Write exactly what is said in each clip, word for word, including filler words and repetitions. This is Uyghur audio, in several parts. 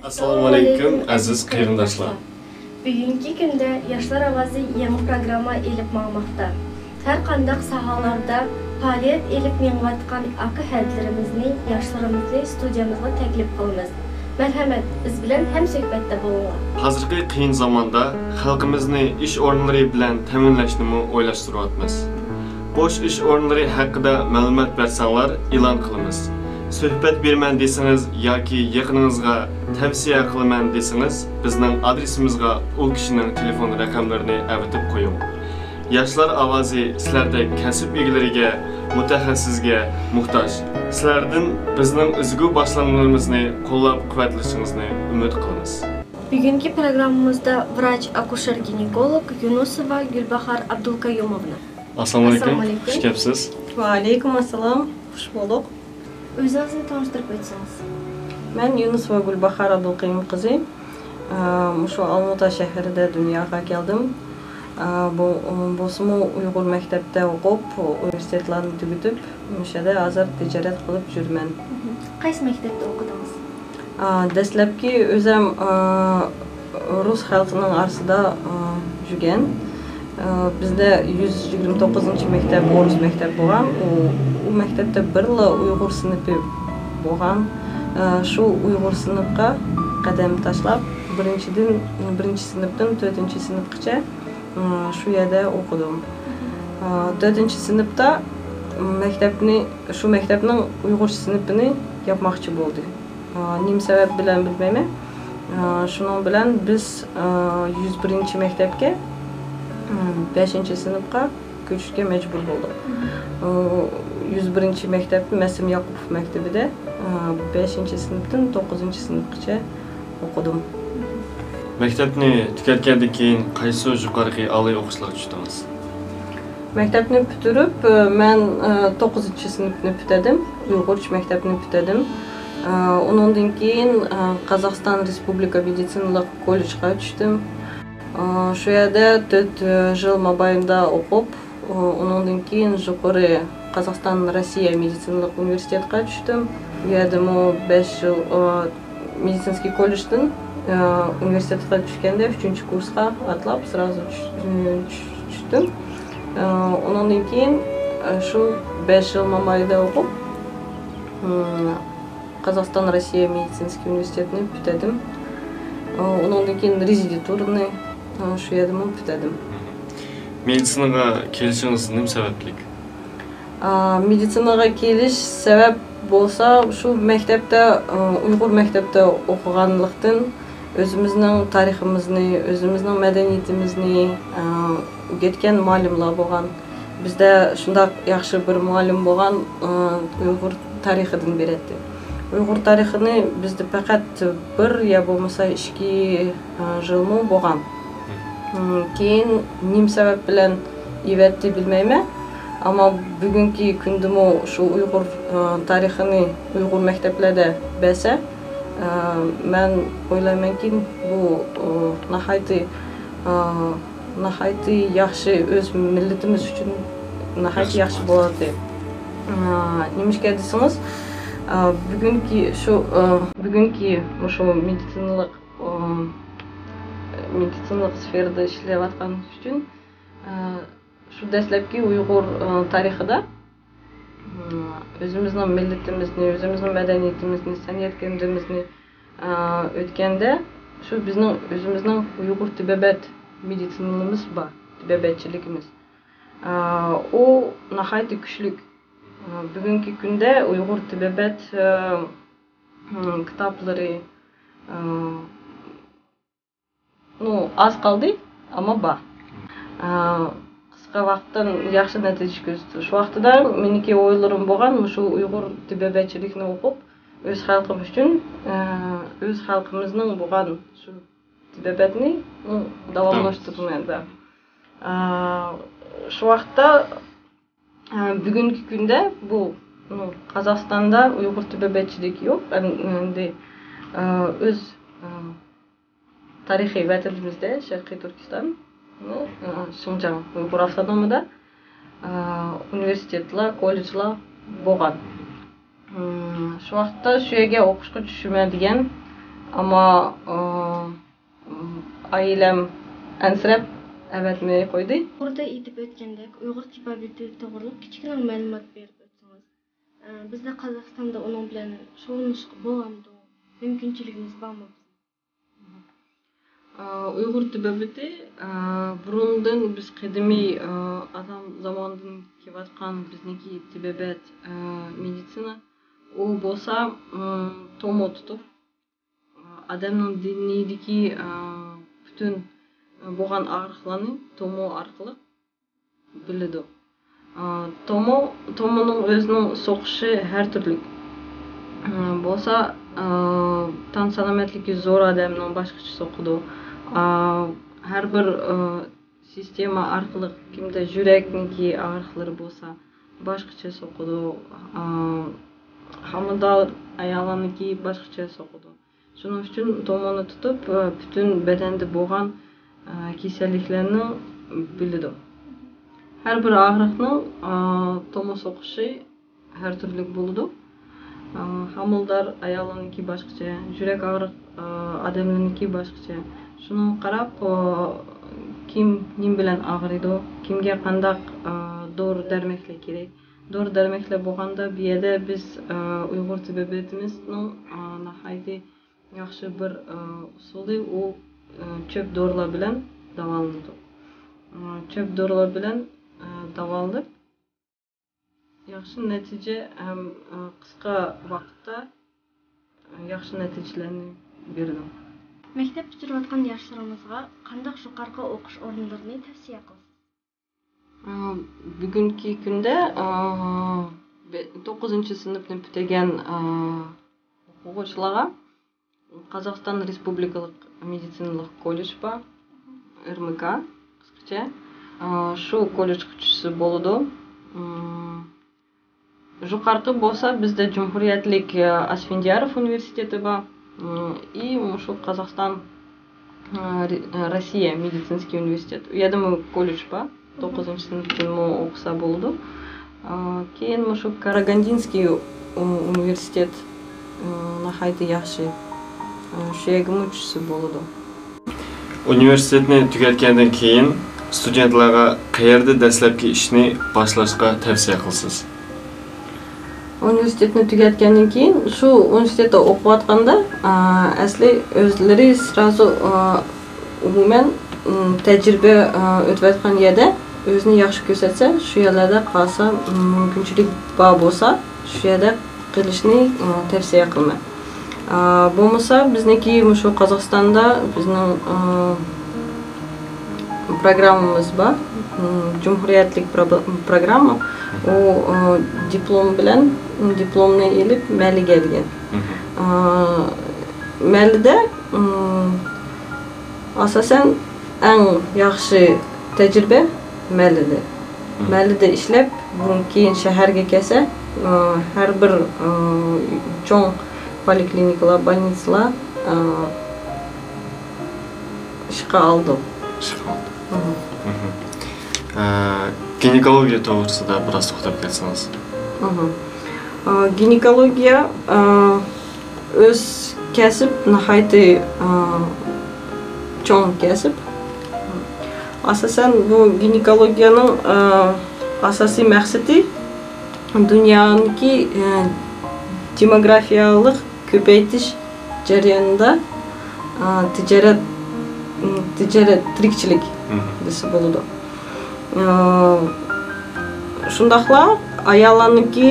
ئەسسالامۇئەلەيكۇم، ئەزىز قېرىنداشلار. بۈگۈنكى كۈندە ياشلار ئاۋازى يېڭى پروگرامما ئېلىپ ماڭماقتا. ھەر قانداق ساھەلەردە پائالىيەت ئېلىپ مېڭىۋاتقان ئاكا ھەدىلىرىمىزنى، ياشلىرىمىزنى ستۇدىيەمىزغا تەكلىپ قىلىمىز. مەرھەمەت، بىز بىلەن ھەمسۆھبەتتە بولۇڭلار. ھازىرقى قىيىن زاماندا خەلقىمىزنى ئىش ئورۇنلىرى بىلەن تەمىنلەشنىمۇ ئويلاشتۇرۇۋاتىمىز. بوش ئىش ئورۇنلىرى ھەققىدە مەلۇمات بەرسەڭلار، ئېلان قىلىمىز. سۆھبەت بېرىمەن دېسىڭىز ياكى يېقىنىڭىزغا تەۋسىيە قىلىمەن دېسىڭىز، بىزنىڭ ئادرېسىمىزغا ئۇ كىشىنىڭ تېلېفون رەقەملىرىنى ئەۋېتىپ قويۇڭ. ياشلار ئاۋازى سىلەردەك كەسىپ ئىگىلىرىگە، مۇتەخەسسىسكە موھتاج. سىلەردىن بىزنىڭ ئۈزگۈ باشلاملىرىمىزنى قوللاپ-قۇۋۋەتلىشىڭىزنى ئۈمىد قىلىمىز. بۈگۈنكى پروگراممىمىزدا ۋراچ-ئاكۇشېر-گىنېكولوگ يۇنۇسوۋا گۈلباھار ئابدۇلقەييۇموۋنا. ئەسسالامۇئەلەيكۇم. ئەسسالامۇئەلەيكۇم. خۇش كەپسىز. ۋەئەلەيكۇم ئەسسالام. خۇش بولدۇق. ئۆزىڭىزنى تونۇشتۇرۇپ ئۆتسىڭىز. مەن يۇنۇسوۋا گۈلباھار ئابدۇلقەييۇم قىزى. ئە، مۇشۇ ئالمۇتا شەھىرىدە دۇنياغا كەلدىم. ئە، بۇ، بولسىمۇ ئۇيغۇر مەكتەپتە ئوقۇپ، ئۇنىۋېرسىتېتلارنى تۈگىتىپ، مۇشۇ يەردە ھازىر تىجارەت قىلىپ يۈرىمەن. قايسى مەكتەپتە ئوقۇدىڭىز؟ ئا، دەسلەپكى ئۆزەم، ئا، رۇس خەلقىنىڭ ئارىسىدا، ئا، يۈرگەن. ئا، بىزدە يۈز يىگىرمە توققۇزىنچى مەكتەپ ئورۇس مەكتەپ بولغان. ئۇ، ئۇ مەكتەپتە بىرلا ئۇيغۇر سىنىپى بولغان. ئا، شۇ ئۇيغۇر سىنىپقا قەدەم تاشلاپ، بىرىنچىدىن، بىرىنچى سىنىپتىن تۆتىنچى سىنىپقىچە، ئا، شۇ يەردە ئوقۇدۇم. ئا، تۆتىنچى سىنىپتا مەكتەپنى، شۇ مەكتەپنىڭ ئۇيغۇرچە سىنىپىنى ياپماقچى بولدى. ئا، نېمە سەۋەب بىلەن بىلمەيمەن. ئا، شۇنىڭ بىلەن بىز، ئا، يۈز بىرىنچى مەكتەپكە، ئا، بەشىنچى سىنىپقا كۆچۈشكە مەجبۇر بولدۇق. ئا، يۈز بىرىنچى مەكتەپ مەسىم ياقۇپوف مەكتىۋىدە، ئا، بەشىنچى سىنىپتىن توققۇزىنچى سىنىپقىچە ئوقۇدۇم. مەكتەپنى تۈگەتكەندىن كېيىن قايسى جۇقارقى ئالىي ئوقۇشلارغا چۈشتىڭىز؟ مەكتەپنى پۈتتۈرۈپ، مەن، ئا، توققۇزىنچى سىنىپنى پۈتتۈردۈم، ئۇيغۇرچە مەكتەپنى پۈتتۈردۈم. ئا، ئۇنىڭدىن كېيىن، ئا، قازاقىستان رېسپۇبلىكا مېدىتسىنىلىق كوللېجغا چۈشتۈم. ئا، شۇ يەردە تۆت، ئا، يىل مابەينىدە ئوقۇپ، ئۇنىڭدىن كېيىن يۇقىرى قازاقىستان روسىيە مېدىتسىنىلىق ئۇنىۋېرسىتېتىغا چۈشتۈم. ئۇ يەردىمۇ بەش يىل، ئا، مېدىتسىنسكىي كوللېجدىن، ئا، ئۇنىۋېرسىتېتقا چۈشكەندە ئۈچىنچى كۇرسقا ئاتلاپ، سرازۇ چۈش-، چۈش-، چۈشتۈم. ئا، ئۇنىڭدىن كېيىن، ئا، شۇ بەش يىل مامايدا ئوقۇپ، ئىم، قازاقىستان روسىيە مېدىتسىنسكىي ئۇنىۋېرسىتېتىنى پۈتتۈردۈم. ئا، ئۇنىڭدىن كېيىن رېزىدېنتۇرىنى، ئا، شۇ يەردىمۇ پۈتتۈردۈم. مېدىتسىنىغا كېلىشىڭىز نېمە سەۋەبلىك؟ ئا، مېدىتسىنىغا كېلىش سەۋەب بولسا، شۇ مەكتەپتە، ئا، ئۇيغۇر مەكتەپتە ئوقۇغانلىقتىن، ئۆزىمىزنىڭ تارىخىمىزنى، ئۆزىمىزنىڭ مەدەنىيىتىمىزنى، ئا، ئۆگەتكەن مۇئەللىملەر بولغان. بىزدە شۇنداق ياخشى بىر مۇئەللىم بولغان، ئا، ئۇيغۇر تارىخىدىن بېرەتتى. ئۇيغۇر تارىخىنى بىزدە پەقەت بىر يا بولمىسا ئىككى، ئا، يىلمۇ بولغان. ئىم، كېيىن نېمە سەۋەب بىلەن ئېۋەتتى بىلمەيمەن. ئەمما بۈگۈنكى كۈندىمۇ شۇ ئۇيغۇر، ئا، تارىخىنى ئۇيغۇر مەكتەپلەردە بەرسە، ئا، مەن ئويلايمەنكى، بۇ، ئا، ناھايىتى، ئا، ناھايىتى ياخشى، ئۆز مىللىتىمىز ئۈچۈن ناھايىتى ياخشى بولاتتى. ئا، نېمىشقا دېسىڭىز، ئا، بۈگۈنكى شۇ، ئا، بۈگۈنكى مۇشۇ مېدىتسىنىلىق ئىم، مېدىتسىنىلىق سفېرىدا ئىشلەۋاتقان ئۈچۈن، ئە، شۇ دەسلەپكى ئۇيغۇر، ئە، تارىخىدا، ئىم، ئۆزىمىزنىڭ مىللىتىمىزنى، ئۆزىمىزنىڭ مەدەنىيىتىمىزنى، سەنئەت كەنتىمىزنى، ئە، ئۆتكەندە، شۇ بىزنىڭ ئۆزىمىزنىڭ ئۇيغۇر تېبابەت مېدىتسىنىمىز بار، تېبابەتچىلىكىمىز. ئە، ئۇ ناھايىتى كۈچلۈك. ئە، بۈگۈنكى كۈندە ئۇيغۇر تېبابەت، ئە، ئىم، كىتابلىرى، ئىم، نۇ، ئاز قالدى، ئەمما بار. ئىم، قىسقا ۋاقىتتىن ياخشى نەتىجە كۆرسىتىدۇ. شۇ ۋاقتىدا مېنىڭكى ئويلىرىم بولغان، مۇشۇ ئۇيغۇر تېبابەتچىلىكىنى ئوقۇپ، ئۆز خەلقىم ئۈچۈن، ئىم، ئۆز خەلقىمىزنىڭ بولغان شۇ تېبابەتنى، ئىم، داۋاملاشتۇرىمەن دەپ. ئىم، شۇ ۋاقىتتا ئە، بۈگۈنكى كۈندە بۇ، م، قازاقىستاندا ئۇيغۇر تېبابەتچىلىكى يوق. ئەم-، ئەمدى، ئە، ئۆز، ئە، تارىخىي ۋەتىنىمىزدە، شەرقىي تۈركىستان، ئە، شىنجاڭ ئۇيغۇر ئاپتونومىدا، ئە، ئۇنىۋېرسىتېتلار، كوللېجلار بولغان. ئىم، شۇ ۋاقىتتا شۇ يەرگە ئوقۇشقا چۈشىمەن دېگەن، ئەمما، ئا، ئائىلەم ئەنسىرەپ ئەۋەتمەي قويدى. يۇقىرىدا ئېيتىپ ئۆتكەندەك، ئۇيغۇر تېبابىتى توغرىلىق كىچىككىنە مەلۇمات بېرىپ ئۆتسىڭىز. ئە، بىزدە قازاقىستاندا ئۇنىڭ بىلەن شۇغۇللىنىشقا بولامدۇ؟ مۇمكىنچىلىكىمىز بارمۇ بىزنىڭ؟ ئا، ئۇيغۇر تېبابىتى، ئا، بۇرۇندىن بىز قەدىمىي، ئا، ئاتام زامانىدىن كېلىۋاتقان بىزنىڭكى تېبابەت، ئا، مېدىتسىنا. ئۇ بولسا، ئىم، تومۇر تۇتۇپ، ئادەمنىڭ دېنىدىكى، ئا، پۈتۈن، ئا، بولغان ئاغرىقلارنى تومۇ ئارقىلىق بىلىدۇ. ئا، تومۇ، تومۇنىڭ ئۆزىنىڭ سوقۇشى ھەر تۈرلۈك. ئا، بولسا، ئا، تەن سالامەتلىكى زور ئادەمنىڭ باشقىچە سوقىدۇ. ئا، ھەر بىر، ئا، سىستېما ئارقىلىق كىمدە يۈرەكنىڭكى ئاغرىقلىرى بولسا باشقىچە سوقىدۇ. ئا، ھامىلىدار ئاياللارنىڭكى باشقىچە سوقىدۇ. شۇنىڭ ئۈچۈن تومۇرنى تۇتۇپ، پۈتۈن بەدەندە بولغان، ئا، كېسەللىكلەرنى بىلىدۇ. ھەر بىر ئاغرىقنىڭ، ئا، تومۇر سوقۇشى ھەر تۈرلۈك بولىدۇ. ئا، ھامىلىدار ئاياللارنىڭكى باشقىچە، يۈرەك ئاغرىق، ئا، ئادەملەرنىڭكى باشقىچە. شۇنىڭغا قاراپ، ئا، كىم نېمە بىلەن ئاغرىيدۇ، كىمگە قانداق، ئا، دورا دەرمەكلەر كېرەك. دورا دەرمەكلەر بولغاندا، بۇ يەردە بىز، ئا، ئۇيغۇر تېبابىتىمىزنىڭ، ئا، ناھايىتى ياخشى بىر، ئا، ئۇسۇلى، ئۇ، ئا، چۆپ دورىلار بىلەن داۋالىنىدۇ. ئا، چۆپ دورىلار بىلەن، ئا، داۋالىنىپ، ياخشى نەتىجە ھەم، ئا، قىسقا ۋاقىتتا، ئا، ياخشى نەتىجىلەرنى بېرىدۇ. مەكتەپ پۈتتۈرۈۋاتقان ياشلىرىمىزغا قانداق يۇقىرىقى ئوقۇش ئورۇنلىرىنى تەۋسىيە قىلىسىز؟ ئا، بۈگۈنكى كۈندە، ئا، بە-، توققۇزىنچى سىنىپنى پۈتتۈرگەن، ئا، ئوقۇغۇچىلارغا قازاقىستان رېسپۇبلىكىلىق مېدىتسىنىلىق كوللېج بار، ئېر ئېم كا قىسقىچە. ئا، شۇ كوللېجغا چۈشسە بولىدۇ. ئىم، يۇقىرىقى بولسا بىزدە جۇمھۇرىيەتلىك، ئا، ئاسفەندىياروف ئۇنىۋېرسىتېتى بار. ئىم، ئى، مۇشۇ قازاقىستان، ئا، رى-، ئا، روسىيە مېدىتسىنسكىي ئۇنىۋېرسىتېت. ئۇ يەردىمۇ كوللېج بار. توققۇزىنچى سىنىپتىنمۇ ئوقۇسا بولىدۇ. ئا، كېيىن مۇشۇ كاراگاندىنسكىي ئۇ-، ئۇنىۋېرسىتېت، ئا، ناھايىتى ياخشى. ئا، شۇ يەرگىمۇ چۈشسە بولىدۇ. ئۇنىۋېرسىتېتنى تۈگەتكەندىن كېيىن ستۇدېنتلارغا قەيەردە دەسلەپكى ئىشنى باشلاشقا تەۋسىيە قىلىسىز؟ ئۇنىۋېرسىتېتنى تۈگەتكەندىن كېيىن، شۇ ئۇنىۋېرسىتېتتا ئوقۇۋاتقاندا، ئا، ئەسلى ئۆزلىرى سرازۇ، ئا، ئومۇمەن، ئىم، تەجرىبە، ئا، ئۆتۈۋاتقان يەردە ئۆزىنى ياخشى كۆرسەتسە، شۇ يەرلەردە قالسا، ئىم، مۇمكىنچىلىك بار بولسا، شۇ يەردە قېلىشنى، ئا، تەۋسىيە قىلىمەن. ئا، بولمىسا، بىزنىڭكى مۇشۇ قازاقىستاندا بىزنىڭ، ئا، پروگراممىمىز بار. ئىم، جۇمھۇرىيەتلىك پرو-، پروگرامما. ئۇ، ئا، دىپلوم بىلەن، دىپلومنى ئېلىپ، مەلىگە دېگەن. مھم. ئا، مەلىدە، ئىم، ئاساسەن، ئەڭ ياخشى تەجرىبە مەلىدە. مھم. مەلىدە ئىشلەپ، بۇرۇن كېيىن شەھەرگە كەلسە، ئا، ھەر بىر، ئا، چوڭ پولىكلىنىكىلار، بولنىتسىلار، ئا، ئىشقا ئالىدۇ. ئىشقا ئالىدۇ. مھم. مھم. ئا، گىنېكولوگىيە توغرىسىدا بىراز توختاپ كەتسىڭىز. مھم. ئا، گىنېكولوگىيە، ئا، ئۆز كەسىپ ناھايىتى، ئا، چوڭ كەسىپ. ئاساسەن، بۇ گىنېكولوگىيەنىڭ، ئا، ئاساسىي مەقسىتى دۇنيانىڭكى، ئا، دېموگرافىيەلىك كۆپەيتىش جەريانىدا، ئا، تىجارەت، تىجارەت، تىرىكچىلىك مھم. دېسە بولىدۇ. ئا، شۇنداقلا ئاياللارنىڭكى،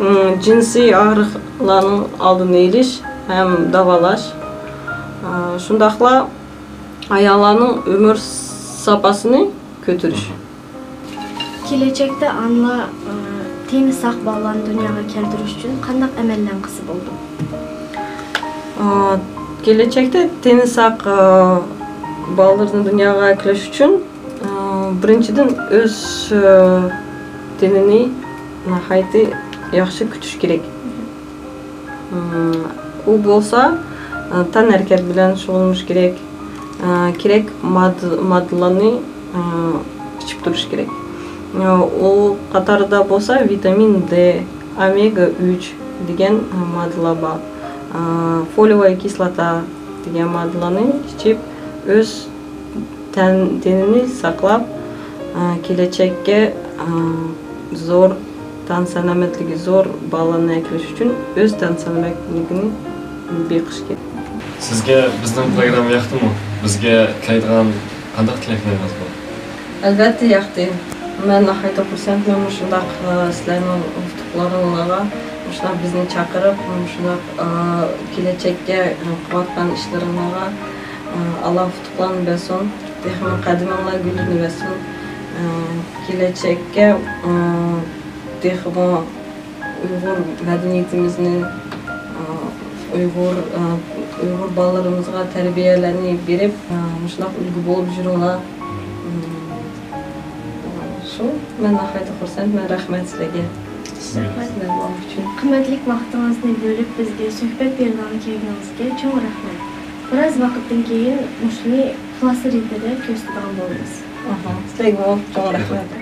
ئىم، جىنسىي ئاغرىقلارنىڭ ئالدىنى ئېلىش ھەم داۋالاش، ئا، شۇنداقلا ئاياللارنىڭ ئۆمۈر ساپاسىنى كۆتۈرۈش. كېلەچەكتە ئانىلار، ئا، تېنى ساق بالىلارنى دۇنياغا كەلتۈرۈش ئۈچۈن قانداق ئەمەللەرنى قىلسا بولىدۇ؟ ئا، كېلەچەكتە تېنى ساق، ئا، بالىلىرىنى دۇنياغا ئەكېلىش ئۈچۈن، ئا، بىرىنچىدىن، ئۆز، ئا، تېنىنى ناھايىتى ياخشى كۈتۈش كېرەك. ئۇ بولسا، تەنھەرىكەت بىلەن شۇغۇللىنىش كېرەك. كېرەك ماددا-، ماددىلارنى ئىچىپ تۇرۇش كېرەك. ئۇ قاتارىدا بولسا ۋىتامىن دې، ئومېگا ئۈچ دېگەن ماددىلار بار. فولىيەۋاي كىسلاتا، دېگەن ماددىلارنى ئىچىپ، ئۆز تەن، تېنىنى ساقلاپ، ئا، كېلەچەككە، ئا، زور تەن سالامەتلىكى زور بالىلارنى ئەكېلىش ئۈچۈن ئۆز تەن سالامەتلىكىنى بېقىش كېرەك. سىزگە بىزنىڭ پروگرامما ياقتىمۇ؟ بىزگە تىلەيدىغان قانداق تىلەكلىرىڭىز بار؟ ئەلۋەتتە ياقتى. مەن ناھايىتى خۇرسەنمەن مۇشۇنداق، ئا، سىلەرنىڭ ئۇتۇقلىرىڭلارغا، مۇشۇنداق بىزنى چاقىرىپ، مۇشۇنداق، ئا، كېلەچەككە، ئا، قىلىۋاتقان ئىشلىرىڭلارغا، ئا، ئاللا ئۇتۇقلارنى بەرسۇن. تېخىمۇ قەدىمىڭلار گۈللىنىۋەرسۇن. ئا، كېلەچەككە، ئا، تېخىمۇ ئۇيغۇر مەدەنىيىتىمىزنى، ئۇيغۇر، ئۇيغۇر بالىلىرىمىزغا تەربىيەلەرنى بېرىپ، مۇشۇنداق ئۈلگە بولۇپ يۈرۈڭلار. شۇ، مەن ناھايىتى خۇرسەنمەن، رەھمەت سىلەرگە. سىزگە. رەھمەت مەن بولغان ئۈچۈن. قىممەتلىك ۋاقتىڭىزنى بۆلۈپ بىزگە سۆھبەت بېرىدىغان كەلگىنىڭىزگە چوڭ رەھمەت. بىراز ۋاقىتتىن كېيىن مۇشۇنى خۇلاسە رېتىدە كۆرسىتىدىغان بولىمىز. ئاھا، سىلەرگىمۇ چوڭ رەھمەت.